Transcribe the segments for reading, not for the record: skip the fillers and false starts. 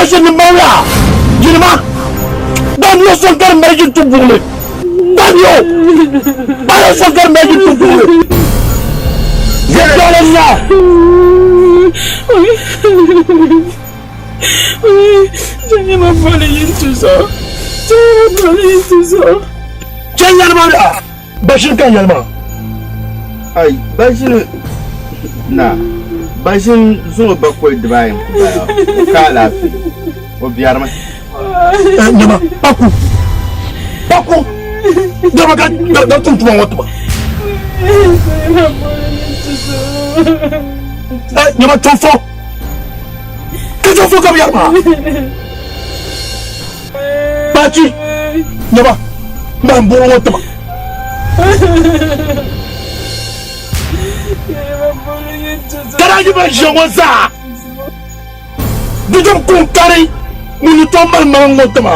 Bashir ni mali la yinima ban yo so gari mali jin tu buɣuli ban yo ban yo so gari mali jin tu buɣuli yɛltɔɣili nya. Jɛnyɛma boli yin tu zuɣu Jɛnyɛma boli yin tu zuɣu. Jɛnyɛma Bashir ka yɛli maa. Ai, Bashir na, Bashir zuŋɔ bakɔi dibaayi n-ku bala, o ka alaafee, o biɛrimi. Eh, nyama, paku, paku, nyama ka ka tum tuma ŋɔ tuma. Eh, nyama chɔfɔ, ka chɔfɔ ka bi yɛri maa. Kpaachi, nyama, n bɔŋɔ ŋɔ tima. Karachi ban ʒiya ŋɔ zaa di dom kuŋ kari ŋun ni tooi mali maŋ ŋɔ tima.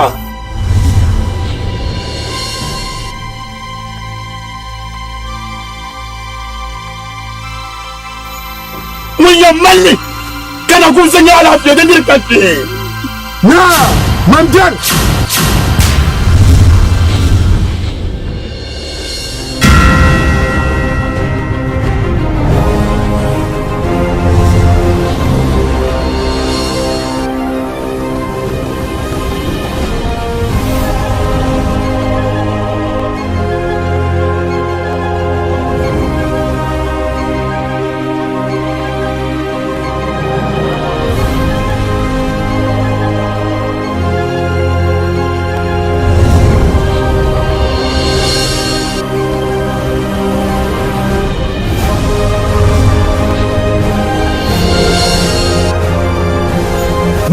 Ŋun yɛn mali li ka na kumsi nyɛ alaafee di niri ka kpee. Naa, man biɛri!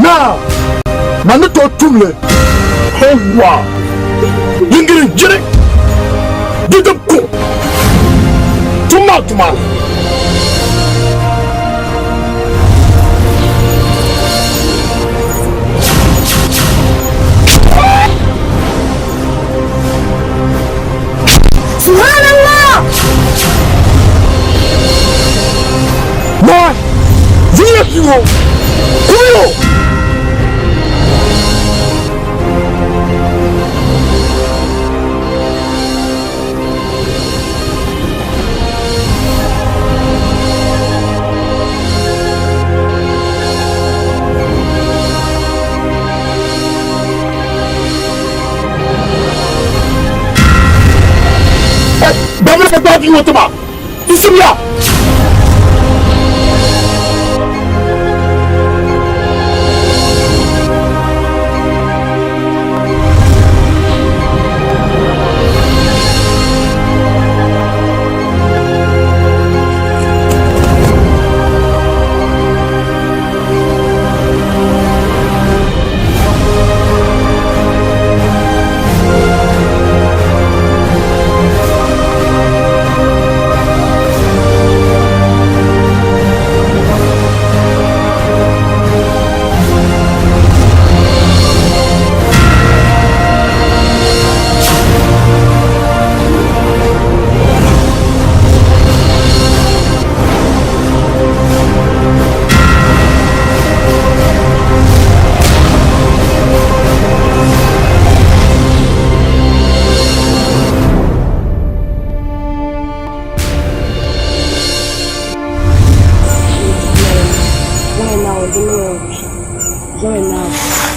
Naa, man ni tooi tum li. Hɔwa! Yingiri jiri di dib ku tum maa tuma. Subhanallah! Naa, zuliya bia ŋɔ, kumiya o! Bamina ka gbaai bia ŋɔ ti ma. Di simya.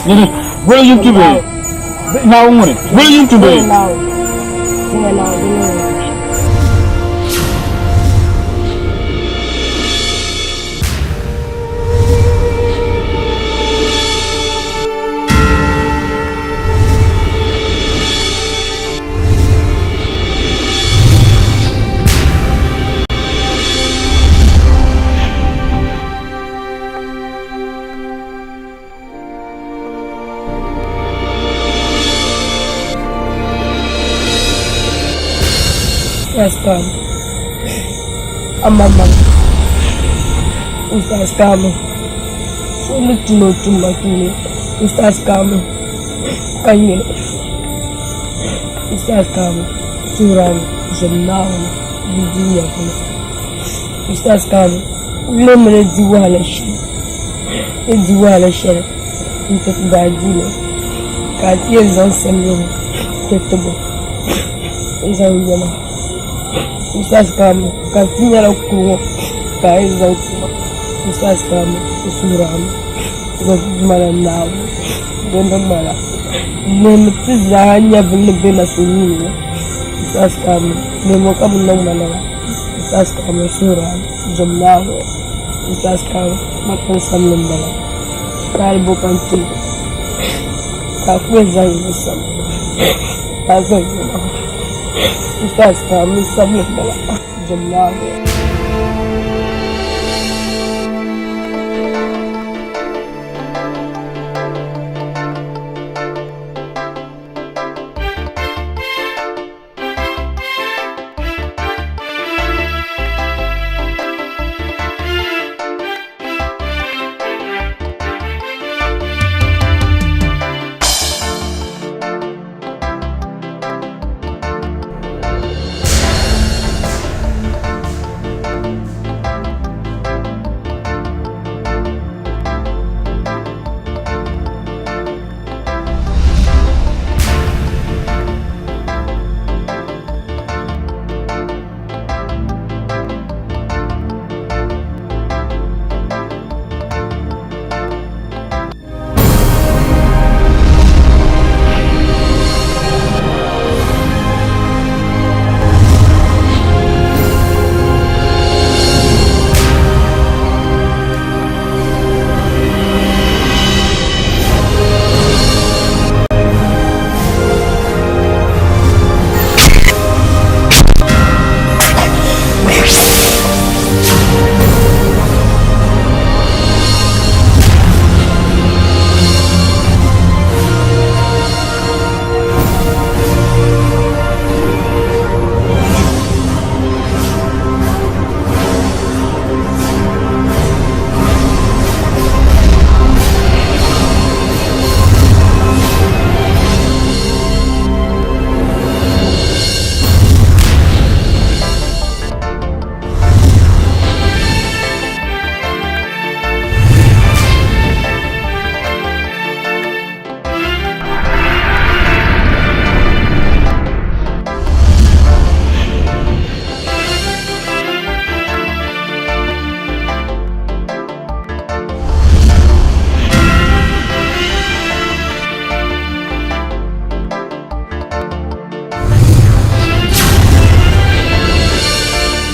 Nyini, goli yin tu bee? Naawuni ŋuni, goli yin tu bee? Ustaz Kamu. Amaman. Ustaz Kamu. So ni tum o tum ma tuuni. Ustaz Kamu. Ka nyini. Ustaz Kamu. Suurani zom Naawuni di dunia puuni. Ustaz Kamu. N ni mali di wahala shɛli. Ni di wahala shɛli. N-ti ti daadiini ka a ti yɛn zaŋ samyɔbu ti ti bo n-zaŋ yɛma Ustaz Kamil ka ti nyɛla kuri ŋɔ ka a yɛn zaŋ ti ma Ustaz Kamil n suhiri a mi zaŋ ti Duuma la Naawuni din niŋ ma la lihimi ti zaa nya bɛ ni be na so nuu ni ŋɔ Ustaz Kamil lihimi ka bɛ niŋ ma lala Ustaz Kamil n suhiri a mi zom Naawuni Ustaz Kamil ma kpaŋ samli m-bala. Taali bo ka n tum ka a ku yɛn zaŋ yino sam ka a zaŋ yino maa n saɣisi ka a mini samli m-bala jɛm Naawuni.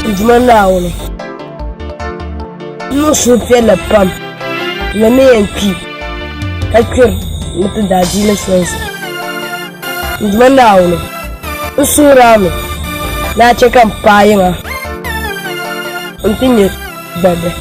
N Duuma Naawuni, n niŋ suhupiɛlli pam ni n ni yɛn kpi ka kpiri ni ti daadiini sulinsi. N Duuma Naawuni, n suhir a mi ni a chɛ ka m paai yiŋa nti nya gbabbi.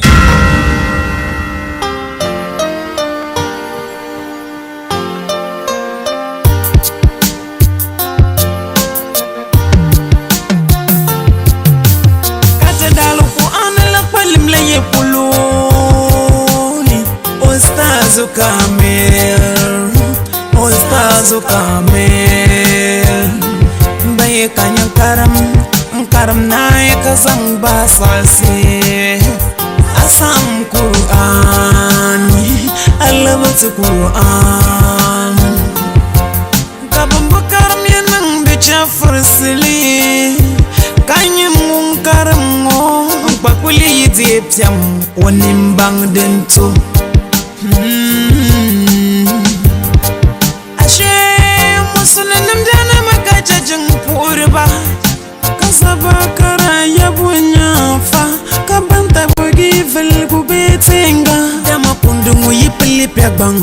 Ustazu Kamil, Ustazu Kamil Bai ka nyin karim, n karim naai ka zaŋ ba saɣisi Asam Qur'an, alabati Qur'an Ka bɛn bi karim ya niŋ bɛ chɛfurisili, ka nyini ŋun karim ŋɔ n-kpa kuli yi deei piɛm o nini baŋ din to. Ashee Musulinim daanima ka chɛ jiŋ puhiriba. Ka zaba kara yabu nyaafa, ka ban tabigi viligu bee tiŋa. Dama kundi ŋɔ yi pili piɛgbaŋ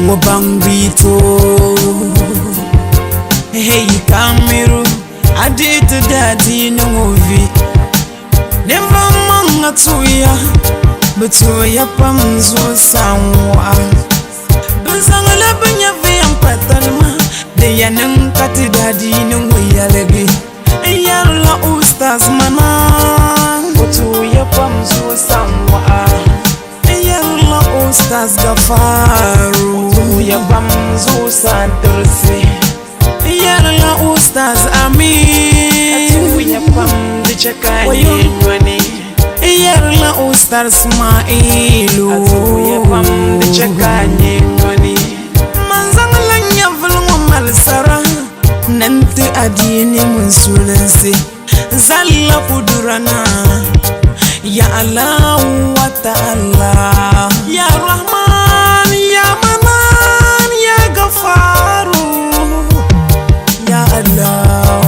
ŋɔ baŋ bi tooi. Hey Kamiru, a dihi ti daadiini ŋɔ vi. Ninvuɣ maŋa tuuya, bɛ tuuya pam zuɣusaa n-wɔɣa. Bɛ zaŋla bɛ nyɛviya m-pa talima, di ya niŋ ka ti daadiini ŋɔ yɛligi. N yɛrila Ustaz mana, o tuuya pam zuɣusaa n-wɔɣa. N yɛrila Ustaz Gafaru, o tuuya pam zuɣusaa n-tirisi. N yɛrila Ustaz Amin, o tuuya pam di chɛ ka n nyɛ nyɔni. N yɛrila Ustaz Ismailu, o tuuya pam di chɛ ka n nyɛ nyɔni. N-ti adiini musulinsi zalla kudura na ya Allahu wa ta'ala ya Rahman ya Manan ya Gafaru ya Allah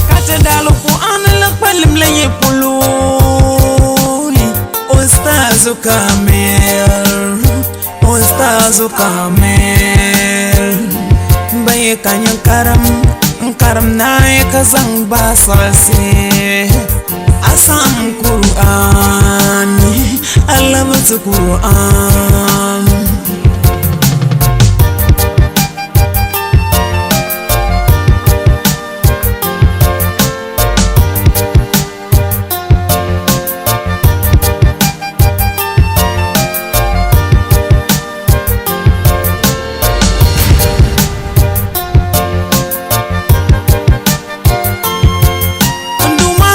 ka ti daali Qur'an la kpalim la yi polo ni Ustazu Kamil Ustazu Kamil Bayi ka nyin karim n karim naai ka zaŋ bahi siɣisi a saɣim Qur'an a labi ti Qur'an. Nduma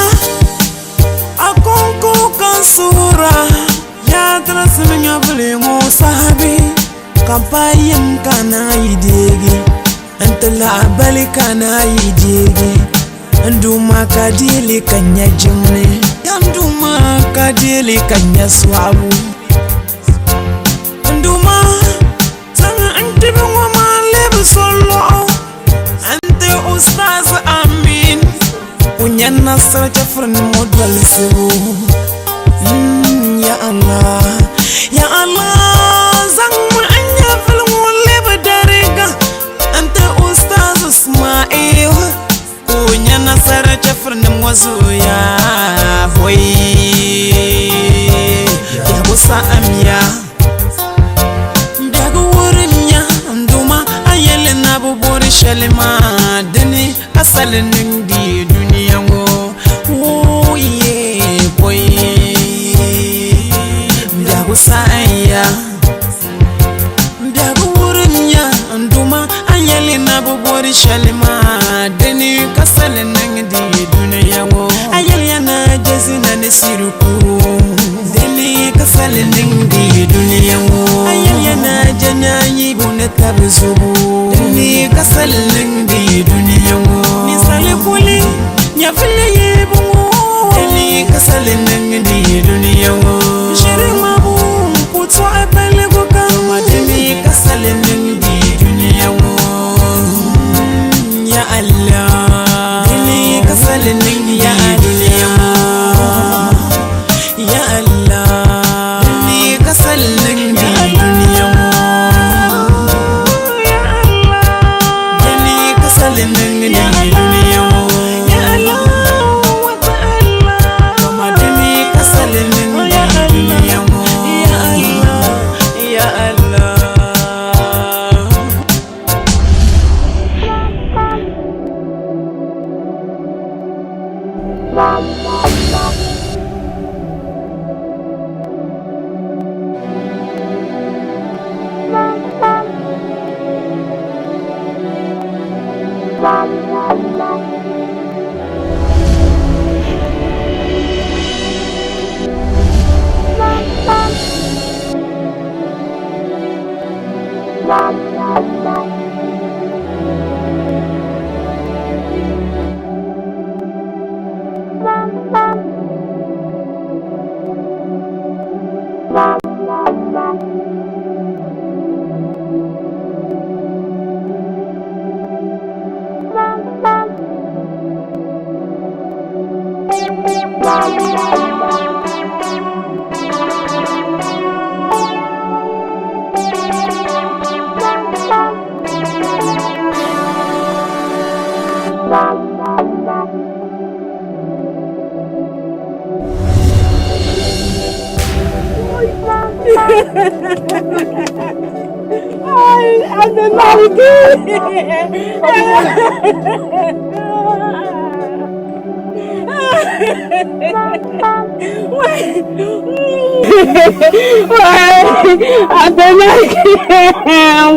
a kɔŋko ka n suhura yaa tirisi nyɛvili ŋɔ sahabi ka pa yim ka naa yi deegi n ti lahabali ka naa yi deegi N Duuma ka deei li ka nya jiŋli, ka n Duuma ka deei li ka nya sɔɣibu. N Duuma, zaŋ n kpibu ŋɔ maa lebi solɔɣu n-ti Ustaz Amin o nya nasara chɛfurinim ŋɔ dolisibu. Mm, ya Allah, ya Allah, zaŋmi n nyɛvili ŋɔ lebi dariga n-ti Ustaz Ismail ka o nya nasara chɛfurinim ŋɔ zuɣuya. Hoi, biɛhigu saɣimya, biɛhigu wurimya, n Duuma, a yɛli ni a bi bɔri shɛli maa dini ka sali niŋdi dunia ŋɔ. Wooye, hoi, biɛhigu saɣimya. Biɛhigu wurimya n Duuma, a yɛli ni a bi bɔri shɛli maa dini ka sali niŋdi dunia ŋɔ. A yɛliya ni a je zina ni siriku dini ka sali niŋdi dunia ŋɔ. A yɛliya ni a je naanyibu ni tabi zubu dini ka sali niŋdi dunia ŋɔ. Ninsali kuli nyɛvili yibu ŋɔ dini ka sali niŋdi dunia ŋɔ. Ʒiri ŋmabu m-pu tɔɣi baligu kam dini ka sali niŋdi dunia ŋɔ. Ya Allah, dini ka sali niŋdi dunia ŋɔ. Ya Allah, dini ka sali niŋdi dunia ŋɔ. Dini ka sali niŋdi dunia ŋɔ. Ya Allah, Kama dini ka sali niŋdi dunia ŋɔ. Ya Allah, Ya Allah.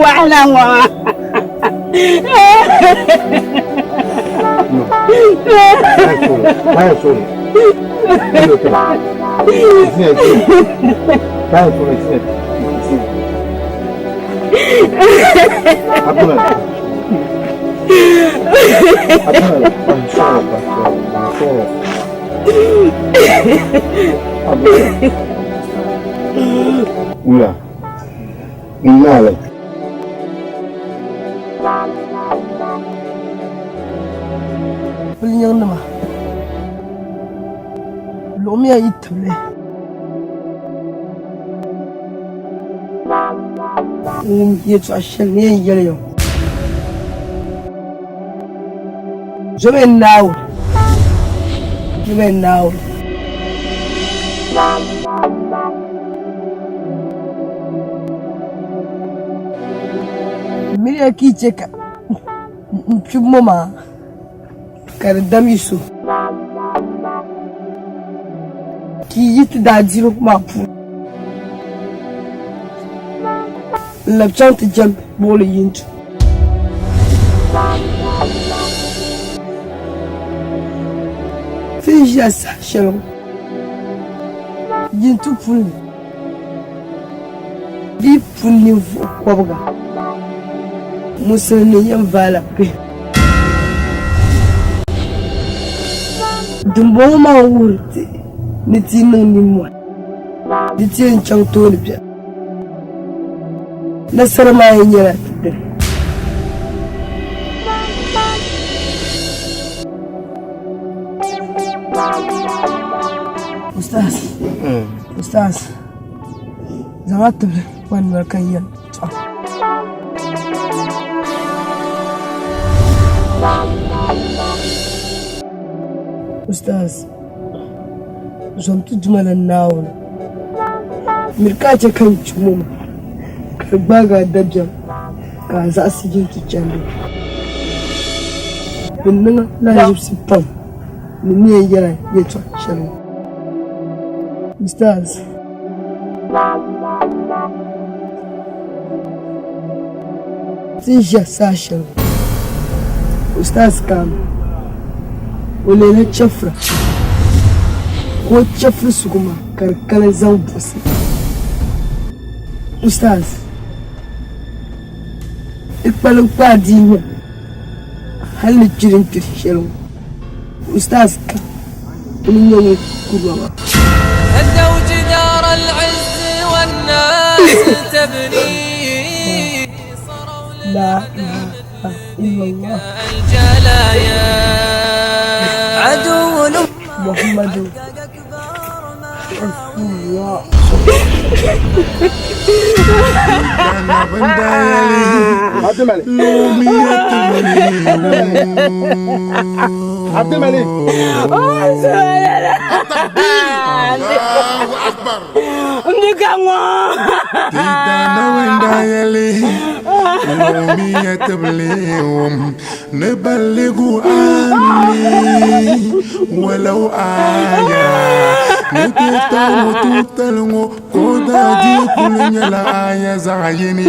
Wahala ŋɔ maa. Wula, n naali. Pulinyiŋnima, luɣimiya yi tibili. N wum yɛtɔɣ shɛli ni yɛn yɛli ya ŋɔ. Zomi Naawuni, zomi Naawuni. Miriya ka yi chɛ ka n kpibu ŋɔ maa ka di dam yi so, ka yi yi ti daadiini maa puuni n-lab chaŋ ti jɛm buɣili yintu. Ti ni ʒiya saha shɛli ŋɔ yintu puli ni. Di pun ninvuɣ kɔbiga musulinima yɛn vaala bihi. Dimbɔŋɔ maa wuhiri ti ni ti niŋ nimmɔhi di ti yɛn chaŋ tooni biɛla. Nasara maa yɛn nyɛla ti dini. Ustaz. Ustaz. Zaŋ a tibili kpa noli ka yɛli tɔɣa. Ustaz. Zom ti Duuma la Naawuni. Miri ka a chɛ ka n kpi ŋɔ maa ka di gbaagi a dabiɛm ka a zaɣisi yinti chandi. Bɛ niŋ a lahiʒibisi pam ni ni yɛn yɛli a yɛtɔɣ shɛli ŋɔ. Ustaz. Ti ni ʒiya saha shɛli ŋɔ, Ustaz kaami o leela chɛfira ka o chɛfiri sugu maa ka di kali zaŋ buɣisi. Ustaz, di kpalim kpaai dii nya hali ni kpiri n-kpiri shɛli ŋɔ. Ustaz ka ŋuni n-nyɛ ŋun kuri ba maa. La ilaha illallah Muhammadu Rasulullah. Abdulmalik. نبلغ عني ولو آية نتتو تتلو كودا دي كل يلا آية زعيني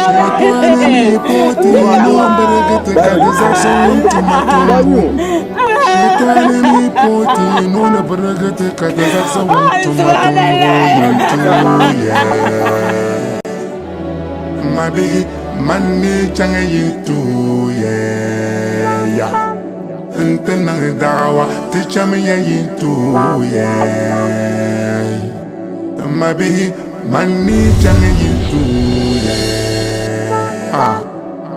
شيطاني بوتي نوم برغت كد زعسون تمتو شيطاني بوتي نون برغت كد زعسون تمتو Mabi manni chaŋ yi tuya n-ti niŋ daawa ti chamiya yi tuya Mabihi manni chaŋ yi tuya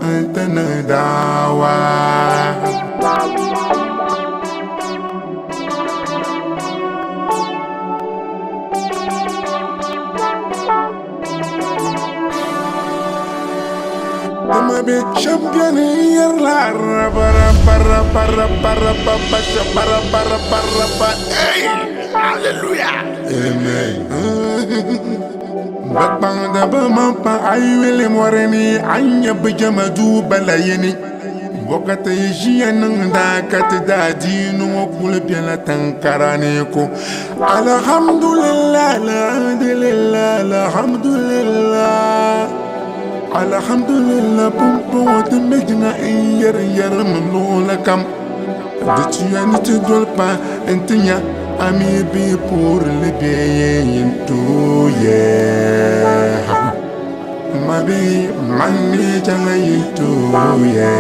n-ti niŋ daawa. Dama bɛ shɛb beni n-yɛrila rabarabarabarabarabarabarabaraba Hey! Hallelujah! Amen. Bɛ kpaŋdi bɛ maŋ pa a yuli mɔri ni a nya bɛ jɛma duu bala yini. Bɔ ka ti yi ʒiya niŋda ka ti daadiini ŋɔ kuli bela tiŋkara ni ko? Alhamdulillah, alhamdulillah, alhamdulillah. Alhamdulillah pumpɔŋɔ ti mi jiŋa n-yɛri yɛrimi luɣili kam. Di tuya ni ti doli pa nti nya a mi bi puhiri li bee n-tooi yɛha. Mabi mani chaŋ yi tuuye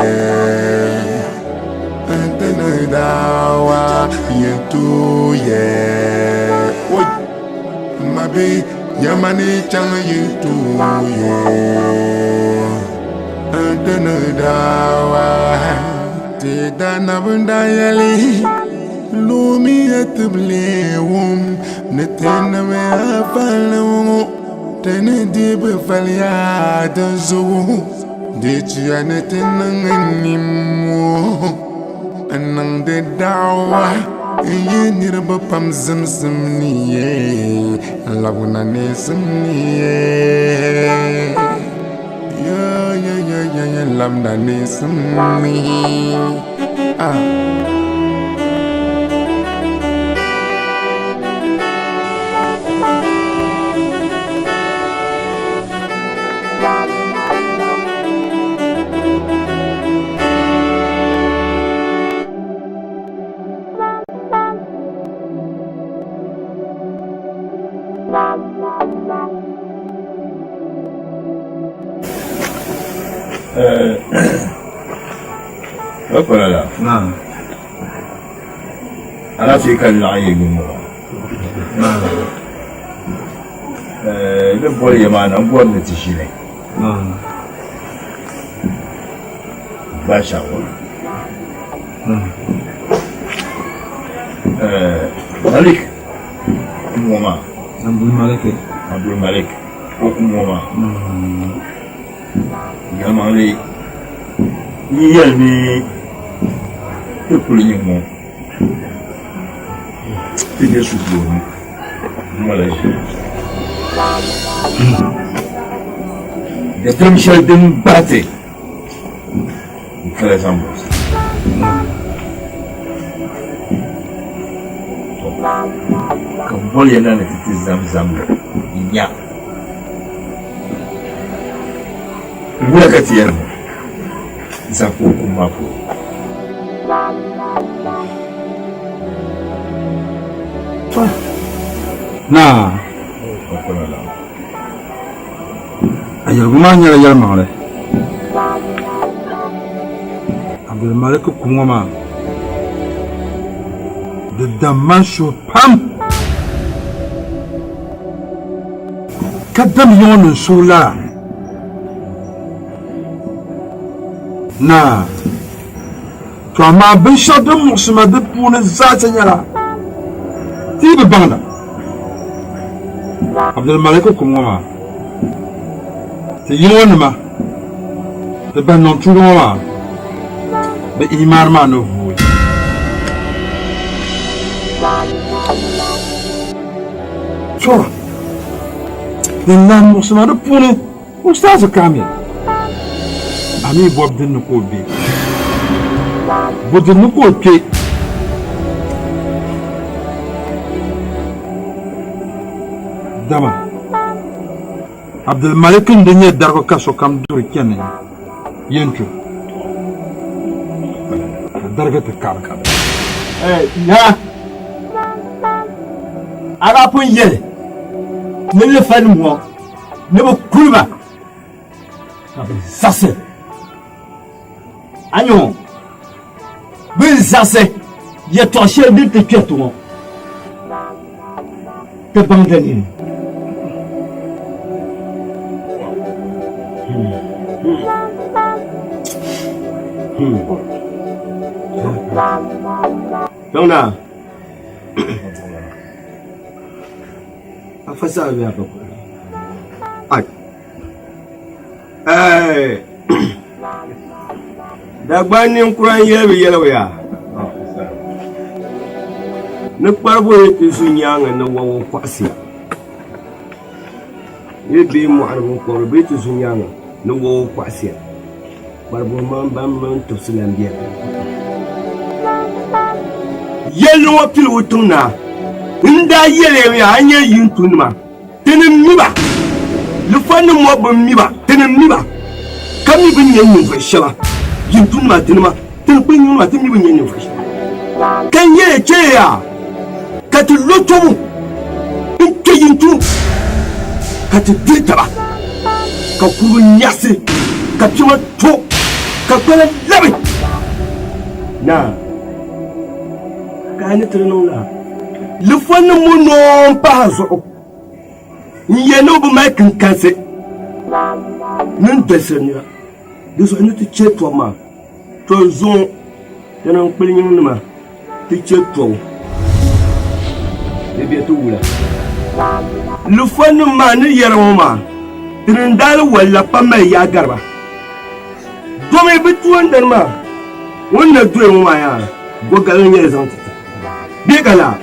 N-ti niŋ daawa yi tuuye Oi! Mabi yamani chaŋ yi tuuye N-ti niŋ daawa Ti daanabi n-daa yɛli Lumiya tibili wum ni ti niŋ ya fali ŋɔ. Ti ni di bi valiya dinzuɣu di chiya ni ti niŋ nimmoo n-niŋdi da'awa n-yi niriba pam zimsim ni ye n-labina neesim ni ye yo n-labina neesim ni. Ah. Bakɔla la. Alaafee ka n laɣim ya yuŋ ŋɔ maa. N ni boli ya maa na, m bɔri ni ti ʒini gbaai shaawara. Malik kum ŋɔ maa. Abdul Malik. Abdul Malik o kum ŋɔ maa. Yɛlimaŋli n yi yɛli ni ti kuli nyɛ ŋɔ ti nyɛ suhupiɛlli ŋɔ la ʒi. Dabiɛm shɛli din bahi ti n-kala zaŋ buɣisi. Ka boli ya na ni ti ti zamzam li n-nya. Wula ka ti yɛn niŋ zaŋ kpa o kum maa polo? Naa, a yɛligu maa nyɛla yɛlimaŋli. Abdulmalik kum ŋɔ maa, di dam ma n suhu pam. Ka dam yiŋɔ ni n-suhu lara. Naa, to amaa binshɛɣu din muɣisi ma di puuni zaasa nyɛla ti yi bi baŋda Abdulmalik kum ŋɔ maa, ti yiŋɔ nima, ti ban niŋ tuuli ŋɔ maa, bɛ iimaani maa ni vuui. To, din lahi muɣisi ma di puuni, Ustaz Kamil, a mi bɔbu din ni ka o be, bo din ni ka o kpe. Dama Abdulmalik n-di nyɛ darigu ka sokam duri chani yɛn tu ka darigi ti kabi. Naa, a daa pun yɛli ni lifanim ŋɔ ni bɛ kuli ba ka bɛ zaɣisi a nya ŋɔ bɛ ni zaɣisi yɛtɔɣ shɛli din ti kpɛriti ŋɔ ti baŋ daliri. Kpiɔŋnaa, a fa saha bee a ba kuɣili? Ai! Ɛɛh! Dagbaŋ ninkura n-yɛli bɛ yɛligu yaa ni kparibu yi ti zu nyaaŋa ni wawo kɔɣisiya. Yi bee mɔɣuni biŋkɔbiri bɛ yi ti zu nyaaŋa ni wawo kɔɣisiya. Kparibu mini ban mini tibisi lan beni. Yɛlli ŋɔ piligu tiŋ naa n-daa yɛli ya mi a nyɛ yintunima. Ti ni mi ba, lifanim ŋɔ bi mi ba, ti ni mi ba, ka mi bɛ ni nyɛ ninvuɣ shɛba, yintunima tinima, ti ni kuli niŋ ba, ti mi bɛ ni nyɛ ninvuɣ shɛba. Ka n yɛli chɛya ka ti lo tɔbu n-kpe yintu ka ti diri taba. ka kurigu nyaɣisi, ka kpɛma to, ka kpana labi. Naa, ka a ni ti di niŋ laa? Lifonim ŋɔ noo m-pahi a zuɣu n-yɛli ni o bi mali kinkansi ni n-dolisiri nira. Di zuɣu ni ti chɛ tɔbu maa, to zuŋɔ ti niŋ kpili yiŋnima ti chɛ tɔbu di be ti wula. Lifonim maa ni yɛri ŋɔ maa, tini n-daa li walla pam mali yaa gari ba. Domi bɛ toondani maa ŋun na doya ŋɔ maa yaa gɔgali n-nyɛ li zaŋ ti ti. Bee ka laa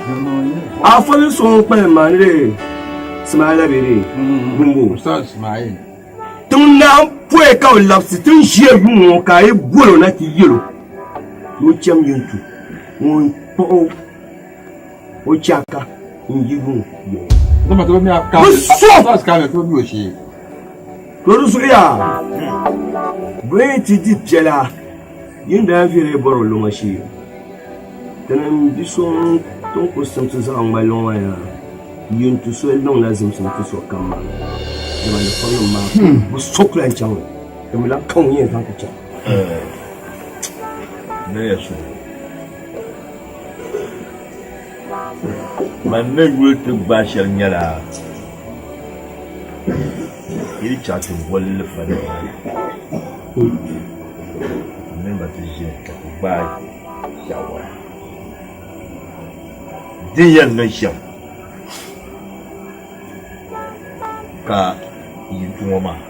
afa ni so ŋun kpalim maa ni dee Simaayila bee dee Gumbo. Tiŋ naa m-pɔi ka bɛ labisi ti ni ʒiya yuŋ ŋɔ ka a yi bol o na ti yɛl o ni o cham yintu ŋun kpuɣ o chaka n-yi yuŋ yɛli. Bɛ so! To di zuɣu yaa bɛ yi ti di piɛla yin daa viɛli bɔri o luŋa shee. Tinim bi so ŋun tin ku simsi zaɣ ŋmalli ŋɔ maa yaa yin tu soli niŋla zimsim ti so kam maa. Dama ni fɔŋnim maa bi so ku lan chaŋ li, di mi lan ka ŋun yɛn zaŋ ti chaŋ. Man ni yuli ti gbaai shɛli nyɛla yi di chaŋ ti boli lifanima maa n mini ba ti ʒini ka ti gbaai shaawara din yɛn niŋ shɛm ka yi ti ŋɔ maa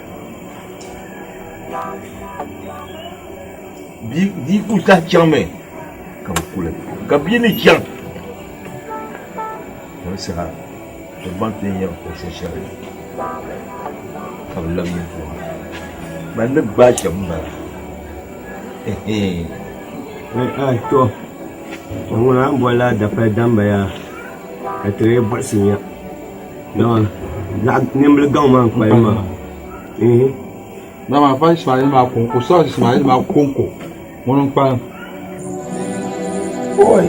bia ku sahi chaŋmi ka bɛ kuli ka bia ni chaŋ ka di saha ka bɛ baŋ ti ni yɛn kpuɣi so shɛli ka bɛ labi yɛltɔɣa ban ni gbaai shɛm m-bala Ai to ŋuna a ni boli la dapali damba yaa ka ti lee buɣisi nya dama zaɣ nimbili gaŋ maa n-kpalim maa. Dama afa Ismail maa kɔŋko, Ustaz Ismail maa kɔŋko ŋuni n-kpalim. Oi.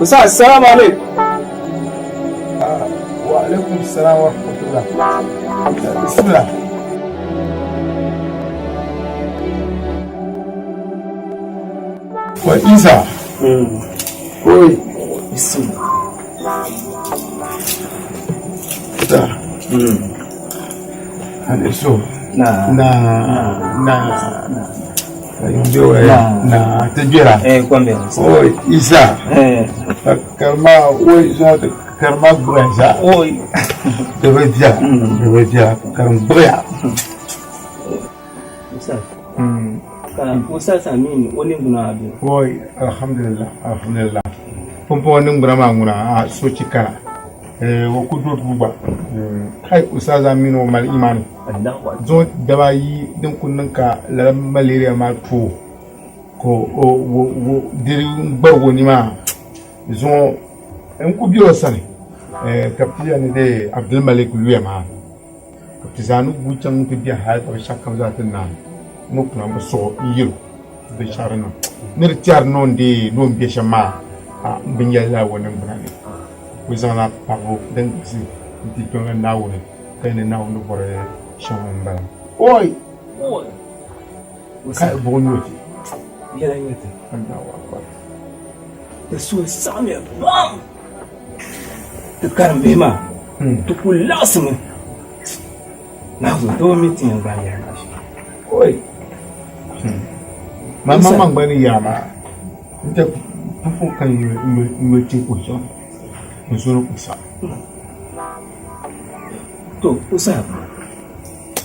Ustaz, assalamu alaikum. Wa alaikum salam wa rahmatullah. Bismillah. Wa Isa. Oi. Bismillah. Da. Hali so. Na. Na. Na. Na. Na. Ti gbera. Eh, kwambe. Oi, Isa. Eh. Karma, oi, zo karma gbuya za. Oi. Di bi viɛla. Di bi viɛla. Karim gbuya. Ustaz. Ka Ustaz Aminu o ningbuna bɛ. Oi, alhamdulillah, alhamdulillah. Pumpɔŋɔ ningbuna maa ŋuna a sochi kana. Eh, o ku do duu gba. Kai Ustaz Aminu o mali imani. Zuŋɔ daba ayi din ku niŋ ka lala malaria maa tuo ka o o diri gbarigi o ni maa zuŋɔ n ku be o sani ka bɛ ti yɛli ni dee Abdulmalik luya maa. Ka ti zaa ni guui chaŋ nti be hal ka binshɛɣu kam zaa ti naai ni o kuna bi suɣi n-yɛl o binshɛɣu di niŋ ni di tɛhiri ni o ni deei ni o ni be shɛm maa a bi nya lala o niŋgbuna ni. O zaŋla paɣibu din galisi nti kpiɔŋla Naawuni ka yi ni Naawuni ni bɔri shɛm m-bala. Oi! Kai buɣim nyo ti. Yɛla nyo ti. Allahu Akbar. Ti suhu saɣimya pam. Ti karimbihi maa, ti kul laɣisimi. Naawuni doo mi ti yɛn gbaai yɛli maa shɛm. Oi! Man maŋmaŋ gba ni yaa maa, n ti pupu ka n yuli teeku zuɣu n zuri ku saɣim. To, o saha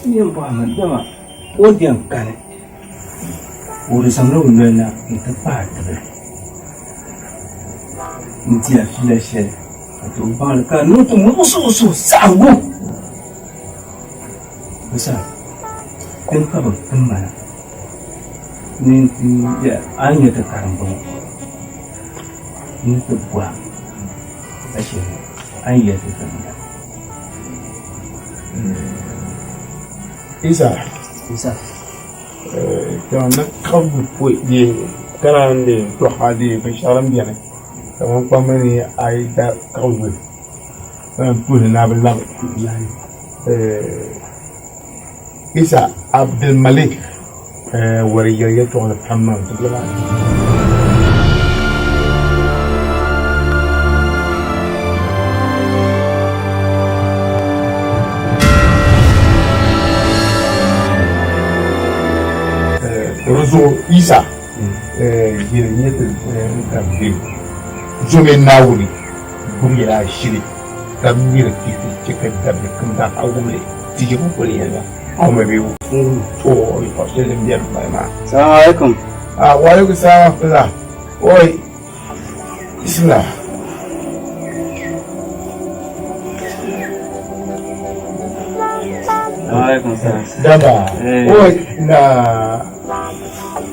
n yɛn bɔhimi dama o di yɛn kani o di zaŋla o noli na nti paai tibili n-ti a fiila shɛli ka ti o baŋ li ka niŋ ti muɣisi o suhusaɣiŋgu. O saha din ka bɛ tim ma na ni n ti yɛli a ni nya ti karimba ŋɔ ni ti bɔhim ka shɛli a ni yɛli ti ti n-bala. Isa. Isa. Kpɛŋ ni ka yu pɔi bee ka naan leei tɔha dee binshɛɣu din beni ka binkpamba ni a yi da ka yuli ka yɛn tuhili ni a bi labi Isa Abdulmalik wari yɛli yɛltɔɣili pam niŋ tibili maa ni. Di zuɣu Isa yɛli nyɛ ti ka bɛ zomi Naawuni gbubi yɛla ashili ka miri ti ti chɛ ka dabili kam zaa wum li ti je kukoli yɛli ba. Aw ma bɛ wum to yɛtɔɣ shɛli din beni m-bala maa. Salaam alaikum. Ah, wa alaikum salam wa rahmatullah. Oi, bismillah. Alaikum salam. Daba. Oi, na.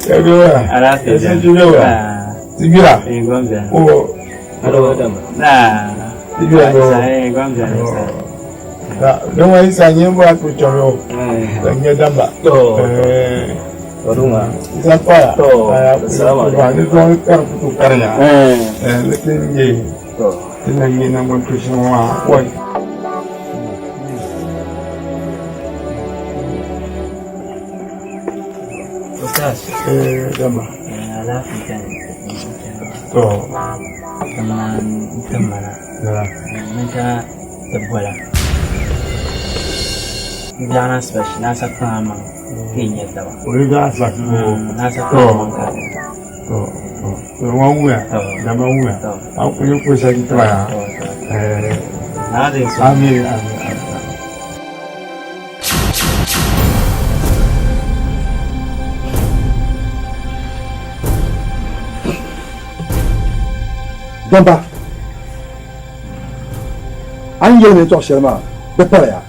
Yagewa. Alafiya. Yasan julewa. Tibira. Eh, gwamza. Oh. Na. Tibira no. Eh, gwamza. Don wani sanye ba ku choro. Sanye damba. To. Eh. Waruma. Isa pa. To. Assalamu alaikum. Ni don kar ku karnya. Eh. Eh, lekin ye. To. Ina yi na mun tushin wa. Wai. Ustaz. Eh, damba. Alafiya. To. Kaman kammala. Na. Mun ta tabbola. Biɛɣu asibashi na sa kpaŋa maŋ ka yi nyɛ taba. Wani da sa. Na sa kpaŋa maŋ ka. To. To. To wan wuya. Damba wuya. An ku yi ku sa ki ya. Eh. Na da su. Amin, amin, amin. Damba, a ni yɛli ni yɛtɔɣ shɛli maa di paliya.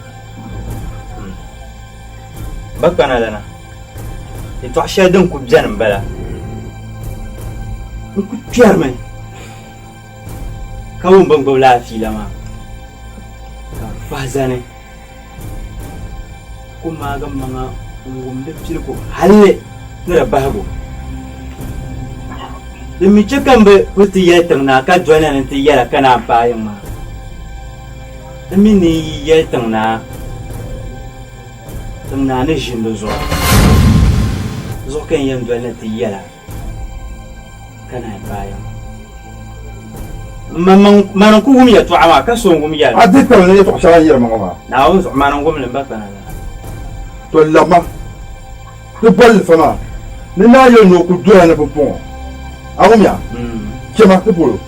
Ba kpana lana, yɛtɔɣ shɛli din ku beni m-bala. N ku kpɛrimi ka wum bɛ ni gbibi lala fiila maa, ka n fahi zani ku maagi mmaŋa n-wum di piligu halli ni di bahigu. Din mi chɛ ka m bi kuli ti yɛli tiŋ naa ka doli na ni nti yɛla ka naan paai yiŋ maa. N mi ni n yi yɛli tiŋ naa, tiŋ naa ni ʒini di zuɣu. Di zuɣu ka n yɛn doli na ti yɛla ka naan paai yiŋ. Mani n-ku wum yɛtɔɣa maa ka so n-wum yɛli. A di kpɛm ni yɛtɔɣ shɛli a ni yɛri ma ŋɔ maa. Naawuni zuɣu mani n-wum li m ba kpana lana. To labima ti boli lifa maa ni naa yɛli ni o ku doya ni pumpɔŋɔ. A wumya? Chɛma ti bol o.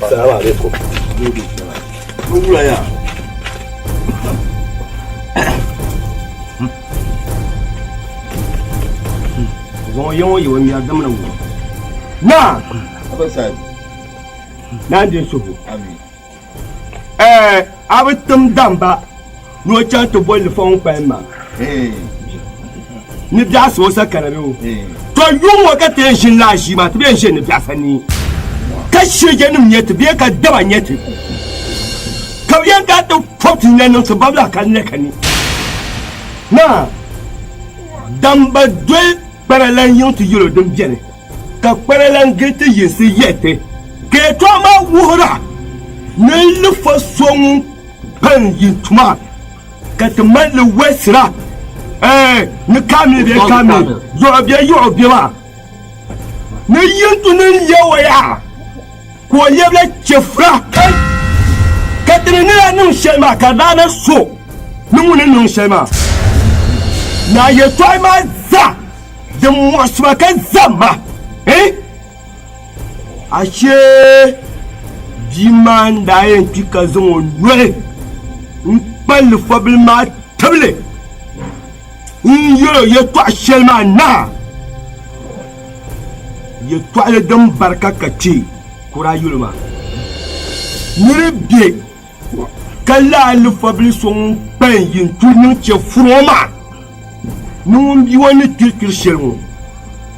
Salamu alaikum. Wula ya. Zuŋɔ yiŋɔ yiŋɔ mia damna wuɣi. Naa! Naa n-di n suhu. Ɛɛ, a bi tim damba ni o chaŋ ti boli lifa ŋun kpalim maa ni biɛɣu o sa kana bɛ o. To yuŋ ŋɔ ka ti yɛn ʒini laa ʒii maa ti bi yɛn ʒe ni biɛɣu sa nii ka shɛjɛnim nyɛ ti bee ka daba nyɛ ti ka bɛ yɛn daa ti pɔbi ti nina niŋ ti babila ka n ka ni. Naa, damba doli kpara lan yiŋ ti yɛl o din beni. Ka kpara lan gili ti yinsi yɛli ti, Ka yɛtɔɣa maa wuhira ni n lifa so ŋun kpalim yin tuma ka ti mali li wɛlisira, ɛɛ, ni kaamil bee kaamil yuɣu bee yuɣu bɛ maa ni yin tu ni n lɛb o yaha ka o lɛbila chɛfura. Ka ti ni ni daa niŋ shɛli maa ka di daa na so ni ŋuni niŋ shɛli maa. Naa yɛtɔɣa maa zaa Din muɣisi ma ka zam ma, eh? Ashee bia maa n-daa yɛn kpi ka zaŋ o noli n-kpali fabili maa tibili n-yɛl o yɛtɔɣ shɛli maa naa. Yɛtɔɣili din barika ka kpee ka o daa yɛl o maa. Ni di be ka lala alifabili so ŋun kpalim yin tuhi niŋ chɛfuri ŋɔ maa. Ni ŋun bia ŋɔ ni kpiri kpiri shɛli ŋɔ,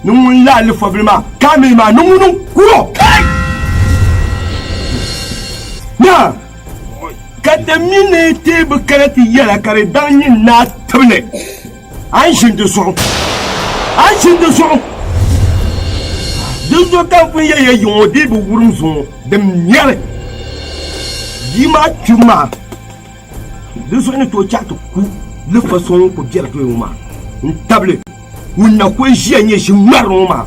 ni ŋun la alifabili maa kaamil maa, ni ŋuni n-kur o. Kai! Naa, ka ti mi ni ti bi kana ti yɛla ka di daŋ nyin naa tibili, a ni ʒini di zuɣu, a ni ʒini di zuɣu. Dinzuɣu ka n pun yɛli ya yiŋ ŋɔ dii bi wurim zuŋɔ din mɛri bia maa kpibu maa. Di zuɣu ni tooi chaɣ ti ku lifa so ŋun ku biɛri doya ŋɔ maa n-tabili ŋun na kul ʒiya nyɛ ʒi ŋmarili ŋɔ maa.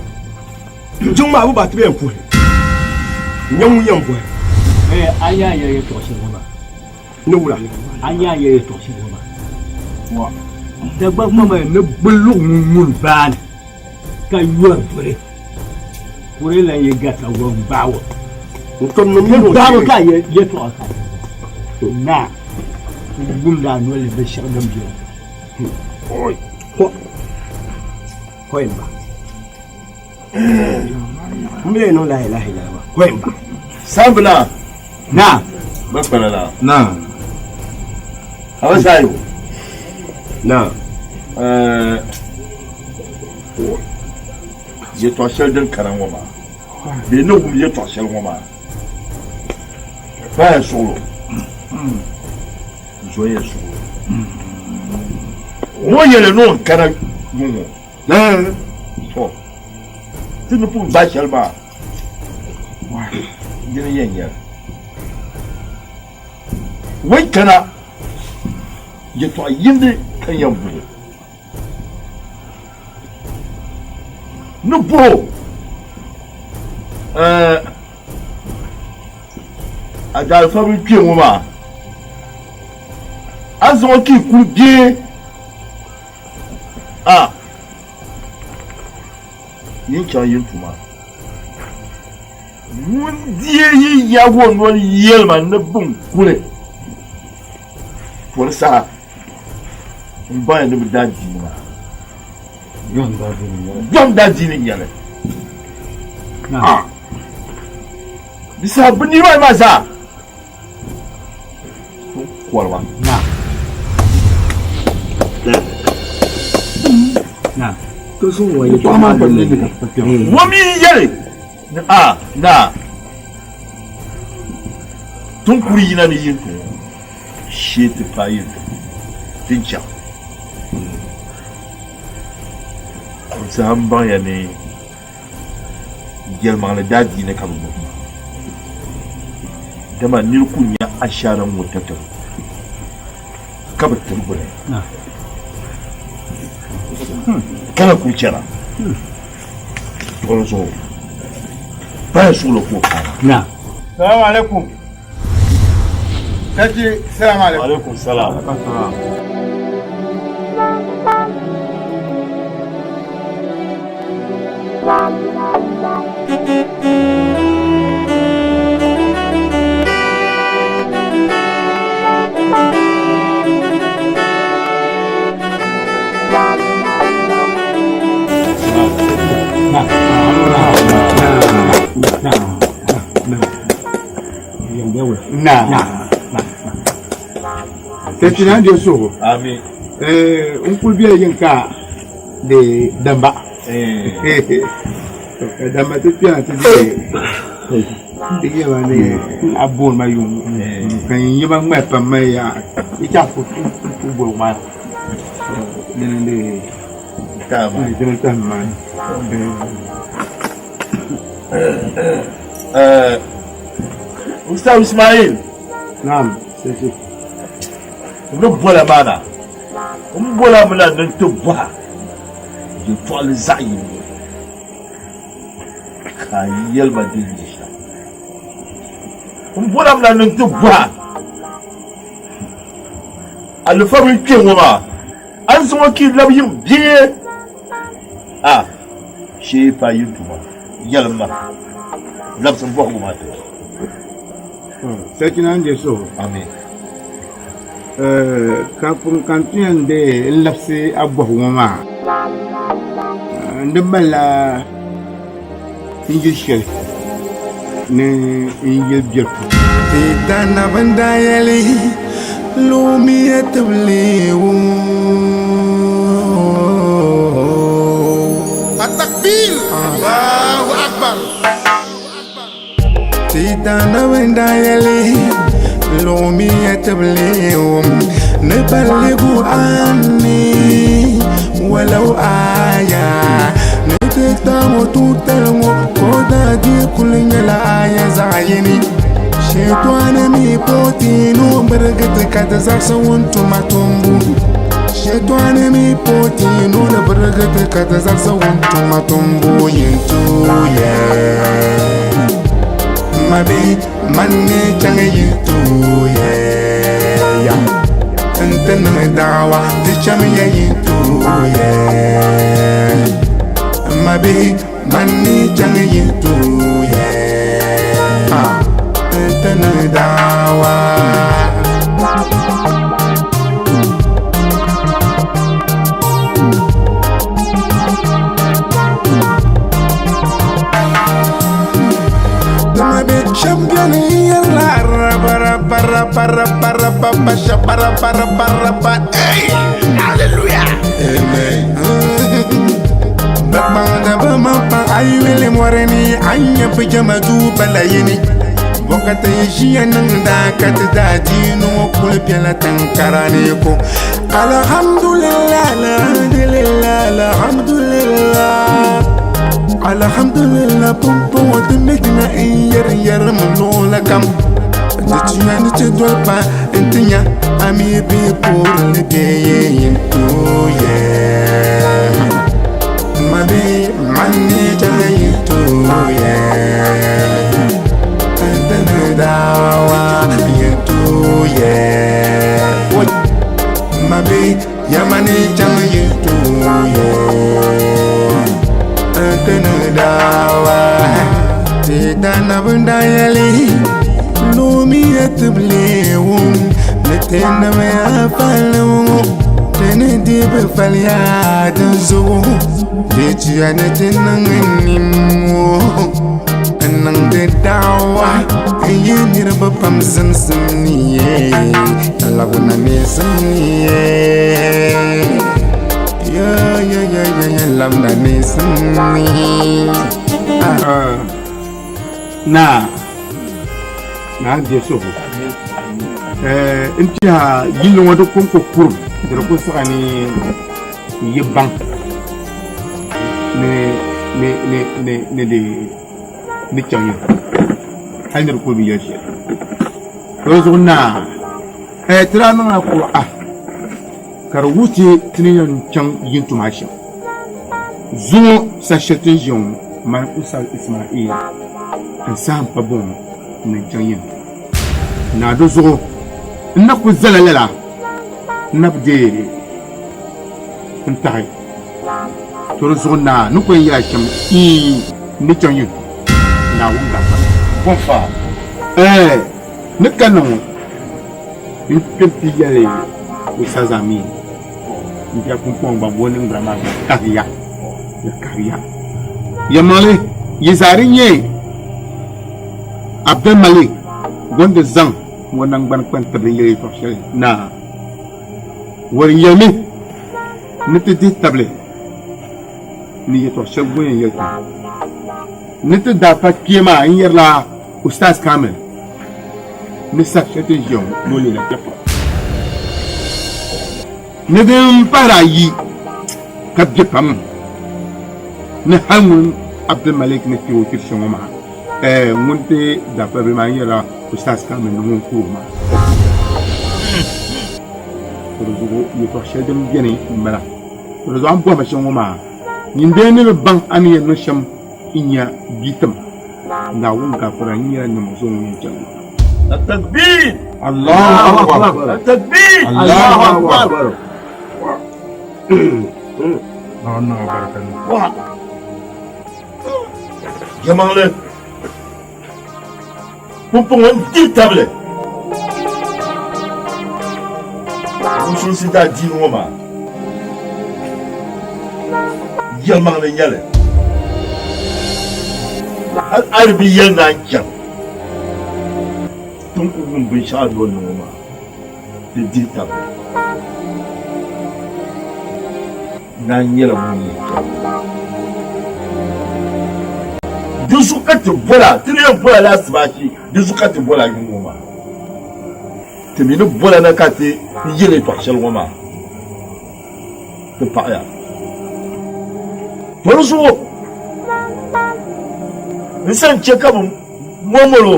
Jiŋ maa bɛ baai ti bɛ yɛn puhi n-nyɛ ŋun yɛn bɔhi. A nya a yɛli yɛtɔɣ shɛli ŋɔ maa? Ni wula? A nya a yɛli yɛtɔɣ shɛli ŋɔ maa? Dagbaŋ maŋmaŋ ni gbulluɣ ŋun ŋuni baani ka yɔri vuri. Kuri lan yi garita wɔm gbaai o. Gbaai ka yɛtɔɣa ka naa gumdi a noli binshɛɣu din be Koyimba. M bi niŋ la ilaha illallah. Koyimba. Sambila. Naa. Ba kpala la. Naa. Aba sayo. Naa. Eh, Yɛtɔɣ shɛli din kana ŋɔ maa, bee ni wum yɛtɔɣ shɛli ŋɔ maa, paaya suɣilo, zoya suɣilo. Ŋɔ yɛli ni o ni kana yuŋ ŋɔ, tɔ, ti ni pun gbaai shɛli maa, dini yɛn nyɛli. O yi kana, yɛtɔɣ yindi ka n yɛn bɔhi o. Ni bɔh o, Ɛɛh, a daalifa bi kpe ŋɔ maa, a zaŋ o ti kuli bee a yin chaŋ yin tuma? Ŋun deei yi yɛligu o noli yɛli ma ni bɛn kuli pɔri saha. N baŋya ni bɛ daa diini maa. Yɔhim daa diini n-nyɛ li. Di saha bɛ niriba ayi maa zaa kɔri ba. Ŋɔ mi yɛli ni a naa tin kuri yina ni yin tuŋ shee ti paai yin tuŋ din chaŋ. Di saha m baŋya ni yɛlimaŋli daa diini ka bɛ gbubi ma, dama nir ku nya ashaara ŋ-ŋɔ tatabo ka bi tiri buni ka na kuli chana tɔri zuɣu paya suɣulo ka o paai. Salamu alaikum. Sarki salamu alaikum. Alaikum salam. Sarki na je so. Amin. Eh, n kuli bela yin ka de damba. Eh. Ka damba ti kpɛna ti di di yɛba ni a booni ma yuŋ ka n yɛba ŋmali pam ma ya i chaɣ ku boli maa dini di dini tahim maa. Ustaz Ismail. Naam, sarki. N ni bola maa na, n bola mi na ni n ti bɔha yɛtɔɣili zaɣ yini ka a yɛli ma din nyɛ shɛm. N bola mi na ni n ti bɔha alifa mini kpe ŋɔ maa, a ni zaŋ o ki labi yiŋ bee a shee paai yi tuma? Yɛlim ma, labisi m bɔhigu maa ti ma. Sarki na n-je suhu. Amin. Kafin ka n ti yɛn deei n labisi a bɔhigu ŋɔ maa, n di malila n yili shɛli ni n yili biɛri puuni. Ti daanab n-daa yɛli, Lumiya tibili wum. daa yɛli, Luɣimiya tibili wum ni balligu anni walau aya ni ti taamo tuutali ŋɔ ka o daa dii kuli nyɛla aya zaɣ yini. Shɛtɔni mi pa o ti ni o birigi ti ka ti zaɣisi wun tuma tumbu. Shɛtɔni mi pa o ti ni o ni birigi ti ka ti zaɣisi wun tuma tumbu yin tuuya. Ma bihi man ni chaŋ yi tuuya ya n-ti niŋ daawa ti chamiya yi tuuya. Ma bihi man ni chaŋ yi tuuya n-ti niŋ daawa. Shɛba beni n-yɛrila rabarabarabarabarabarabarabaraba Hey! Hallelujah! Amen. Bɛ kpaŋda bɛ maŋ paŋ a yi yuli mɔri ni a ni nya pijama duu pala yini. Bɔ ka ti yi ʒiya niŋda ka ti daa diini ŋɔ kuli bela tiŋkara ni ko. Alhamdulillah, alhamdulillah, alhamdulillah. Alhamdulillah, pumpɔŋɔ ti mi dina n yɛri yɛrimi luɣili kam. Di tuya ni ti doli pa n-ti nya a mi bihi puurili bee yin tooi yɛ. Ma bihi man ni chaŋ yin tooi yɛ. N-ti ni daawa yin tooi yɛ. Ma bihi yɛma ni chaŋ yin tooi yɛ. N-ti ni daawa. Ti daanabi n-daa yɛli, Loomiya tibili wum ni ti niŋya fali ŋɔ, ti ni di bi faliya dinzuɣu di tuya ni ti niŋ nimmoo n-niŋdi daawa n-yi niriba pam zimsim ni ye, ka lagina neesim ni ye. Yo, yo, yo, yo, yo, lagina neesim ni. Ah. Naa, naa n-deei suhu. Eh, n tiɛha yilli ŋɔ di kɔŋko kurim di di ku siɣi ni yi baŋ ni ni ni ni ni di ni chaŋ ya hali ni di kuli bi yɛli shɛli. Di zuɣu naa, eh, ti daa niŋla kuruɣa ka di wuhi ti ti ni yɛn chaŋ yintuma shɛm. Zuŋɔ saha shɛli ti ni ʒiya ŋɔ, mani Ustaz Ismail n saha m-pa bɔŋɔ ni n chaŋ yɛn Naa di zuɣu n na kuli zala lala n na bi deei n taɣi to di zuɣu naa ni kuli yɛla shɛm ii n ni chaŋ yɛn Naawuni gaafara. Bɔnfa. Ɛɛ ni kanna ŋɔ n kpe nti yɛli Ustaz Amin n bia pumpɔŋ gba bo niŋgbuna maa gba kahiya di kahiya. Yɛlimaŋli yi zaa di nyɛ Abdulmalik gondi zaŋ ŋɔ naŋgbani kpa n-tibili yɛli yɛtɔɣ shɛli naa Wari yɛlimi ni ti dihi tabili ni yɛtɔɣ shɛli ŋun yɛn yɛli ti ni ti daa pa kpee maa n-yɛrila Ustaz Kamil ni saha shɛli ti ni ʒiya ŋɔ ni o leela jɛfra. Ni din pahiri ayi ka be pam ni hal ŋun Abdulmalik ni kpiri o kpiri shɛm ŋɔ maa, ɛɛ ŋun ti daafalibili maa n-yɛrila Ustaz Kamil ni ŋun kuri o maa. To di zuɣu yɛtɔɣ shɛli din beni m-bala. To di zuɣu a ni bɔhi ma shɛm ŋɔ maa, nyin dee ni bi baŋ a ni yɛn niŋ shɛm n-nya bia tim Naawuni gaafara n-nyɛla ninvuɣ so ŋun yɛn chaŋ maa. Takbir! Allahu Akbar! Takbir! Allahu Akbar! Naawuni niŋ a barika niŋ. Wa! Yɛlimaŋli, pumpɔŋɔ n-di tabili musulinsi daadiini ŋɔ maa. Yɛlimaŋli n-nyɛ li. Hal a di bi yɛli ni a ni chaŋ. Ti ni ku wum binshɛɣu nol ni ŋɔ maa, di dihi tabili. Naa nyɛla ŋun yɛn chaŋ. Di zuɣu ka ti bol a, ti ni yɛn bol a la asibaasi. Di zuɣu ka ti boli a yuŋ ŋɔ maa. Ti mi ni boli a na ka ti yɛli yɛtɔɣ shɛli ŋɔ maa, ti paɣiya. To di zuɣu n sa n-chɛ ka bɛ mɔmol o